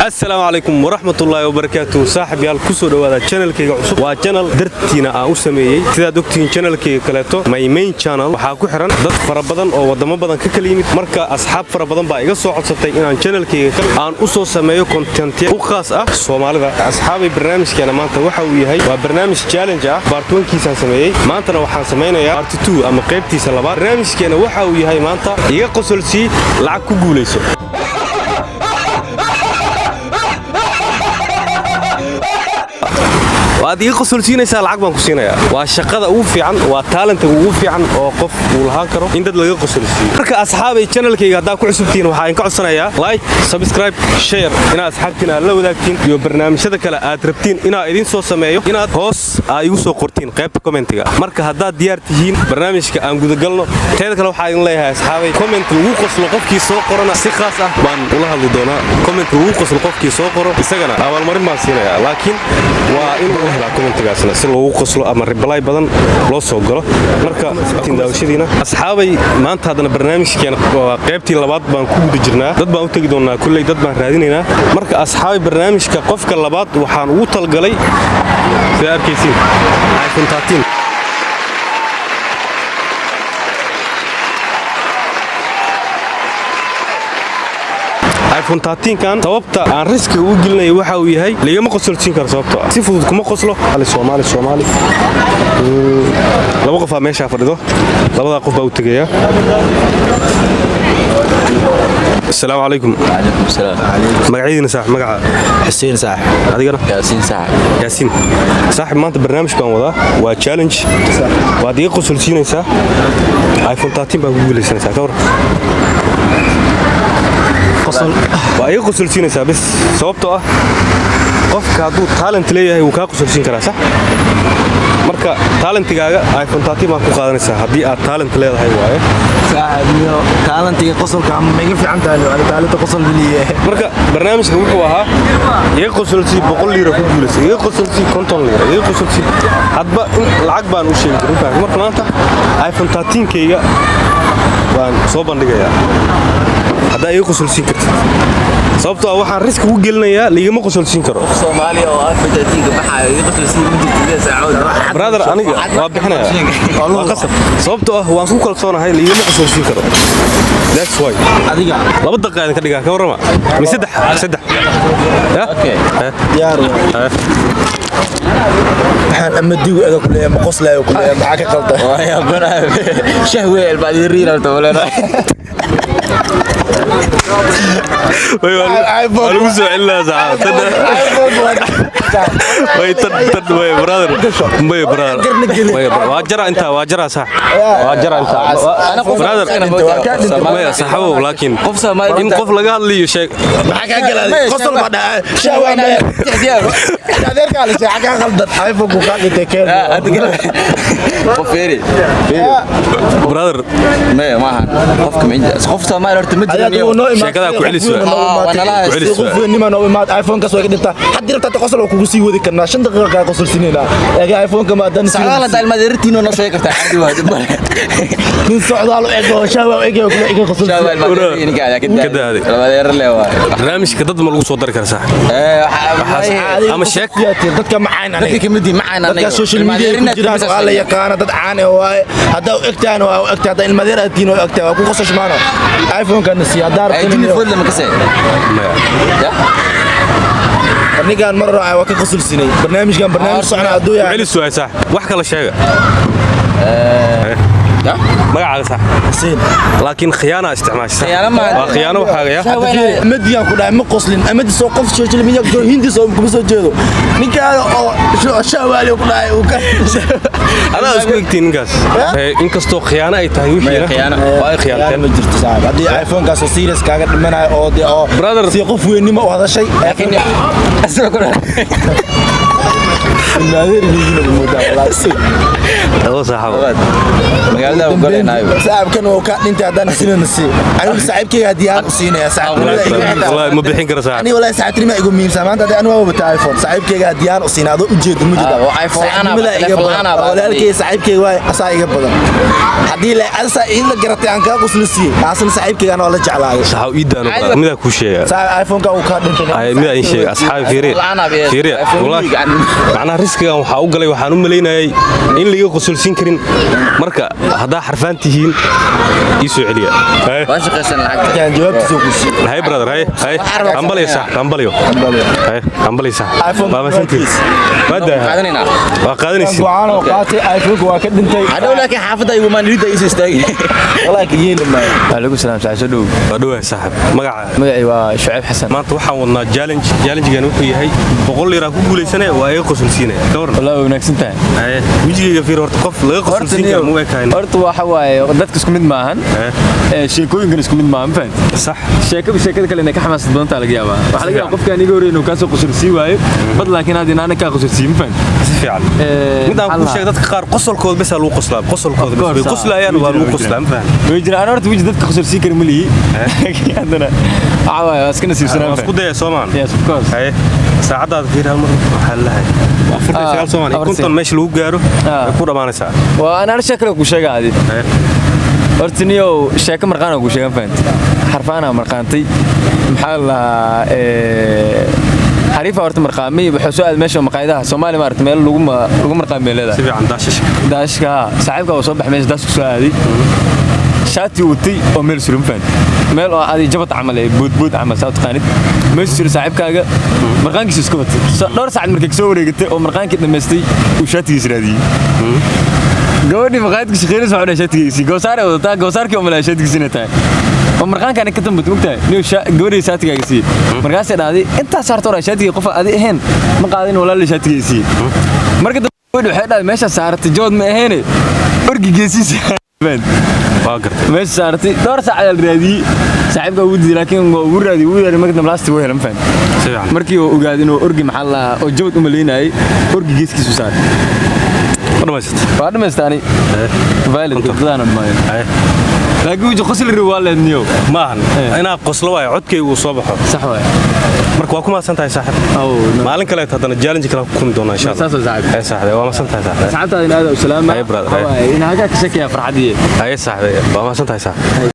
Asalaamu calaykum waraxmatullaahi wabarakaatu. Saaxib yaal, ku soo dhowaada channelkayga cusub. Waa channel dartiina aan u sameeyey. Sidaad ogtihiin, channelkayga kaleeto, my main channel, waxaa ku xiran dad fara badan oo waddamo badan ka kala yimid. Marka asxaab fara badan baa iga soo codsatay inaan channelkayga kale aan u soo sameeyo contentya u khaas ah Soomaalida. Asxaabay, barnaamijkeena maanta waxa uu yahay waa barnaamij challenge ah. Part 1-kiisaan sameeyey, maantana waxaan samaynayaa part 2 ama qaybtiisa labaad. Barnaamijkeena waxa uu yahay maanta iga qosolsii, lacag ku guulayso. Waad iga qosolsiinaysaa, lacag baan ku siinayaa. Waa shaqada ugu fiican, waa talentiga ugu fiican oo qof uu lahaan karo in dad laga qosolsiiyo. Marka asxaabay, channelkayga haddaa ku cusubtihiin, waxaa idinka codsanayaa like, subscribe, share, inaad asxaabtiin aad la wadaagtiin iyo barnaamijyada kale aad rabtiin inaa idin soo sameeyo inaad hoos aa igu soo qortiin qaybta commentiga. Marka haddaad diyaar tihiin, barnaamijka aan gudagalno. Teeda kale, waxaa idin leeyahay asxaabay, comment lagu qoslo qofkii soo qorana si khaas ah baan ula hadli doonaa. Comment lagu qoslo qofkii soo qoro, isagana abaalmarin baan siinayaa, laakiin waa in uu helaa commentigaasna si loogu qoslo ama reply badan loo soo galo. Marka daawashadiina asxaabay, maanta haddana barnaamijkeena waa qaybtii labaad baan ku guda jirnaa. Dad baan u tegi doonaa kulley, dad baan raadinaynaa. Marka asxaabay, barnaamijka qofka labaad waxaan ugu talgalay, sida arkaysiin, iPhone 13. iPhone 13kan sababta aan riskiga u gelinaya waxa uu yahay ligama qosolsiin karo, sababtoo ah si fudud kuma qoslo. Soomaali, Soomaali, laba qofaa meeshaa fadhido, labadaa qof baa u tegaya. Asalaamu calaykum. Calaykum salaam. Magacyadiina saaxib, magaca? Xuseen saaxib. Adigana? Yaasiin saaxib. Yaasiin. Saaxib, maanta barnaamij baan wadaa, waa challenge. Waad iga qosolsiinaysaa, iPhone 13 baa ku guulaysanaysaa. Ka war? Waa iga qosolsiinaysaa bis, sababtoo ah qofka hadduu talent leeyahay wuu kaa qosolsiin karaa, sax? Marka talentigaaga iPhone 13 baa ku qaadanaysaa haddii aad talent leedahay waaye. Saaxib, iyo talentiga qosolka ma iga fiican tahay? Ani talenta qosol biliye. Marka barnaamijka wuxuu ahaa iga qosolsii, 100 liira ku guulaysa, iga qosolsii, 50 liira, iga qosolsii, hadba in lacag baan u sheegi jiray, fahmi? Marka maanta iPhone 13kayga baan soo bandhigayaa haddaa iga qosolsiin kartid, sababtoo ah waxaan riski ugu gelinayaa ligama qosolsiin karo. Soomaaliya oo iPhone 13 ka baxaayo iga qosolsiin ma jirto saacood. Brother, aniga waa bixinaya, waa qasab, sababtoo ah waan ku kalsoonahay ligama qosolsiin karo. That's why. Adiga. 2 daqiiqa idinka dhigaa, ka warrama? Mi saddex, saddex? Ya? Okay. Diyaar. Waxaan ama digu aga kuleeyahay, ma qoslaayo kuleeyahay, maxaa ka qaldan? Waa yaabanahay. Shahwe albaadi riin alta wala. Way, waa lagu soo celinaa saxaab. Way, tan tan, way brother, way brother, way, waa jara intaa, waa jara sax, waa jara intaa brother. Maya saxabow, laakiin qof Soomaali in qof laga hadlayo sheeg. Maxaa kaa galaaday? Qosol ma dhaca, shahwa ma adeerkaa la sheegay kaa qaldan? iPhone ku kaa dhintay keen. Qof feeri. Brother. Maya, maahan. Qofka ma qof Soomaali horta ma jirin. Sheekadaa ku celis waay. Waa Ku celis waay. Qof weynima noo imaad, iPhone-kaas way ka dhintaa. Haddii rabtaa qosol waa kugu sii wadi karnaa, 5 daqiiqo kaa qosol siinaynaa, laakiin iPhone-ka ma haddaan Socdaal hadda ilmadeertiin noo sheegi kartaa caadi waa dib. Nin socdaal u eg oo shahwa u eg oo kule iga qosol. Shahwe ilmadeertiin ka ka Ka daaday. Ilmadeer le waa. Barnaamijka dad ma lagu soo dari karaa sax? Ee, waxa Ama sheeg. Dadka macaan dadka kamid yihiin macaan. Dadka social media ku jiraan waa la yaqaana, dad caan ah waaye. Haddaa u egtahan waa u egtahay, haddaa ilmadeer aad tihiin waa u egtahay, waa ku qosol maano. iPhone-kana sii haddaa Ay jini rabtiin. food lama kasay. Maya. Ya. Ninkaan mar hore waa ka qosol sinay. Barnaamijkan barnaamij socna hadduu Ku yahay. celis waay sax, wax kala sheega. Ya. Magacaaga sax? Xuseen. Laakiin khiyaana isticmaashay sax? Khiyaano maaha. Waa khiyaano waxaaga ya. Amadiyan ku dhahay ma qoslin. Amadi soo qof social media ku hindi soo kuma soo jeedo ninkaan oo shahwaali ku dhahay uu ka Adaa isku egtiin ninkaas. Inkastoo khiyaano ay tahay wixiina. Khiyaano. Waa ay khiyaanteen. Ma jirto saaxiib, haddii iPhone-kaas oo serious kaaga dhimanayo oo de oo Brother. si qof weynimo u hadashay. Laakiin asoo ku ilmaadeer yihiin moodaa wallaahi. Oo saaxiib. Magaalada u galaynaayo. Saaxiibkan wuu ka dhintay, haddaan sinana sii. Anigu saaxiibkayga haddii aan u siinaya saaxiibtinimada igu xitaa. Wallahi ma bixin karo, saaxiib. Aniga wallahi saaxiibtinima igu muhiimsan maanta. Haddii anigu waa wata iPhone, saaxiibkayga haddii aan u siinaa, adoo ujeedo ma jeeda. Ah, oo iPhone la'aan Saaxiibtinimada iga telefoon badan. la'aan baa. Walaalkay saaxiibkayga waay, asaa iga badan. Haddii la asaa ila garatay aan kaa qosla siiyey, asna saaxiibkayga anoo la jeclaaday. Saaxiib, ii daano brother. Midaa kuu sheegaa. Saaxiib, iPhone-ka uu kaa dhintay. Ay, midaa in sheega, asxaabi, fiiriya. La'aan baa. Fiiriya. iPhone Wallahi gacan. Macnaha riskigan waxaa u galay, waxaan u malaynayay in liiga qosolsiin karin. Marka haddaa xarfaan tihiin, ii soo celiya. Hay. Waa shaqaysan lacagta. Kan jawaabtiisa ku siiyey. Hay brother, hay hay. Hambalyo saaxiib, hambalyo. Hay, hambalyo saaxiib. iPhone Waa mahadsantihiin. Waa daaha. Qaadanaynaa. Waa qaadanaysiin. Go'aan oo qaatay, iPhone-ka waa ka dhintay. Hadhow laakiin xaafadda igu maan ridda isu istaagi. Wallahi ka yeeli maayo. Waalaikum salaam, saaxiib, soo dhow. Waa dhowahay saaxiib. Magaca? Magacay waa Shucayb Xasan. Maanta waxaan wadnaa challenge. Challengegan wuxuu yahay 100 liiraa ku guulaysanaya, waa iga qosolsiinaya. Ka waran? Wallahi waa wanaagsan tahay. Haye, wejigayga fiir horta, qof laga qosolsiin karo ma u ekayn? Horta waxa waaye, dadka isku mid maahan. Sheekooyinkan isku mid maahan, ma fahanti? Sax. Sheekaba sheekada kale inay ka xamaasad badan tahay laga yaabaa. Waxaa laga yaabaa qofkaan iga horreeyay inuu kaa soo qosolsiin waayo, bad laakiin aad inaana kaa qosolsiin, ma fahanti? Si fiican. Mid aan kuu sheegay, dadka qaar qosolkooda bes aa lagu qoslaa, qosolkooda bes way qoslayaan, waa lagu qoslaa, ma fahanti? Way jiraan. Ana horta weji dadka qosolsiin kara ma lihi. Laakiin haddana waxa waaye, waa iska nasiibsanaa, Waa ma isku fahanti? daya soomaan. Yes, of course. Haye, saacadaada fiir hal mar. Waxaa lahay 49 soomaan iyo 50 meesha lagu gaaro way ku dhammaanaysaa. Waa anaa sheeko kale kuu sheega adi. Haye. Horta niyow, sheeko marqaan oo kuu sheegan, fahanti? Xarfaanaa marqaantay, maxaa la lahaa, xariifa horta marqaamay, wuxuu soo aaday meesha maqaayadaha Soomaali, maaragta, meel lagu lagu marqaamay Si leedahay. fiican, daashasha. Daashka haa. Saaxiibka uu soo baxay meesha daashka soo aaday, shaati watay oo meel suran, fahanti? Meel oo adi jabad camal ee boodbood camal saa u taqaanid meesha suran, saaxiibkaaga marqaankiisa iska watay. Dhowr saacad markay kasoo wareegatay oo marqaankii dhammaystay, uu shaatigiisa raadiyey. Gabadhii maqaayadka shaqeynaysa waxay dhahay shaatigiisii goosaar ay wadataa, goosaarkii oo malaya shaatigiisa inay tahay oo marqaankaani ka dambatay, mogtahay niyow gabadhii shaatigaaga siiyey. Markaasay dhahday intaas harta hore shaatigii qof adi ahayn ma qaadin, walaalii shaatigii siiyey. Marka dambe gabadhi waxay dhahday meesha saaratay jawad ma ahayn, orgi geesiisa Waa gartay. Meesha saaratay. Dhowr saac ayaa la raadiyey, saaxiibkaa ugu diiday, laakiin waa ugu raadiyey, ugu raadiyey, marka dambe lasti wuu helay, ma fahanti? Si fiican. Markii uu ogaaday inuu orgi, maxaa la lahaa, oo jawad u malaynayay, orgi geeskiisu saaray. Ma dhamaysatay? Waa dhamaystaani valid gabdadaana dhammaayeen. Haye. Laakiin weji qosli ribo waa leedniyow. Ma ahan inaa qoslo waayo, codkaygu uu soo baxo. Sax waay. Marka waa ku mahadsan tahay saaxiib. Aw. Maalin kaleeto haddana challenge kale ku kulmi doonaa insha Allah. Saas waa, saaxiib. Haye saaxiib, waa mahadsan tahay saaxiib. Asxaabtaada in aad u salaama. Haye, brother, haye. In halkaa ka sheekaya farxadiye. Haye saaxiib, waa mahadsan tahay saaxiib.